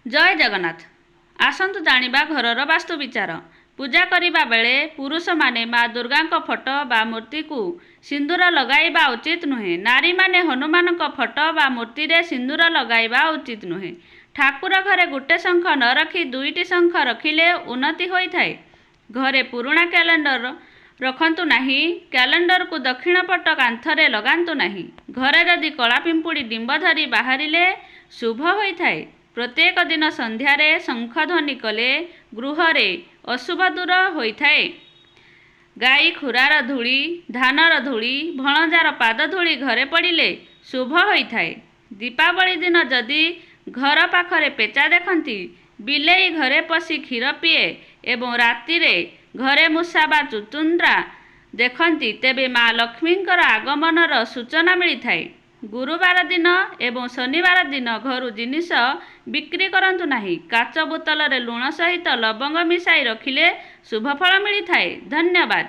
ଜୟ ଜଗନ୍ନାଥ। ଆସନ୍ତୁ ଜାଣିବା ଘରର ବାସ୍ତୁ ବିଚାର। ପୂଜା କରିବା ବେଳେ ପୁରୁଷମାନେ ମା ଦୁର୍ଗାଙ୍କ ଫଟୋ ବା ମୂର୍ତ୍ତିକୁ ସିନ୍ଦୁର ଲଗାଇବା ଉଚିତ ନୁହେଁ। ନାରୀମାନେ ହନୁମାନଙ୍କ ଫଟୋ ବା ମୂର୍ତ୍ତିରେ ସିନ୍ଦୁର ଲଗାଇବା ଉଚିତ ନୁହେଁ। ଠାକୁର ଘରେ ଗୋଟେ ଶଙ୍ଖ ନ ରଖି ଦୁଇଟି ଶଙ୍ଖ ରଖିଲେ ଉନ୍ନତି ହୋଇଥାଏ। ଘରେ ପୁରୁଣା କ୍ୟାଲେଣ୍ଡର ରଖନ୍ତୁ ନାହିଁ। କ୍ୟାଲେଣ୍ଡରକୁ ଦକ୍ଷିଣ ପଟ କାନ୍ଥରେ ଲଗାନ୍ତୁ ନାହିଁ। ଘରେ ଯଦି କଳା ପିମ୍ପୁଡ଼ି ଡିମ୍ବ ଧରି ବାହାରିଲେ ଶୁଭ ହୋଇଥାଏ। ପ୍ରତ୍ୟେକ ଦିନ ସନ୍ଧ୍ୟାରେ ଶଙ୍ଖ ଧ୍ୱନି କଲେ ଗୃହରେ ଅଶୁଭ ଦୂର ହୋଇଥାଏ। ଗାଈ ଖୁରାର ଧୂଳି, ଧାନର ଧୂଳି, ଭଣଜାର ପାଦ ଧୂଳି ଘରେ ପଡ଼ିଲେ ଶୁଭ ହୋଇଥାଏ। ଦୀପାବଳି ଦିନ ଯଦି ଘର ପାଖରେ ପେଚା ଦେଖନ୍ତି, ବିଲେଇ ଘରେ ପଶି କ୍ଷୀର ପିଏ ଏବଂ ରାତିରେ ଘରେ ମୂଷା ବା ଚୁଚୁନ୍ଦ୍ରା ଦେଖନ୍ତି, ତେବେ ମା ଲକ୍ଷ୍ମୀଙ୍କର ଆଗମନର ସୂଚନା ମିଳିଥାଏ। ଗୁରୁବାର ଦିନ ଏବଂ ଶନିବାର ଦିନ ଘରୁ ଜିନିଷ ବିକ୍ରି କରନ୍ତୁ ନାହିଁ। କାଚ ବୋତଲରେ ଲୁଣ ସହିତ ଲବଙ୍ଗ ମିଶାଇ ରଖିଲେ ଶୁଭଫଳ ମିଳିଥାଏ। ଧନ୍ୟବାଦ।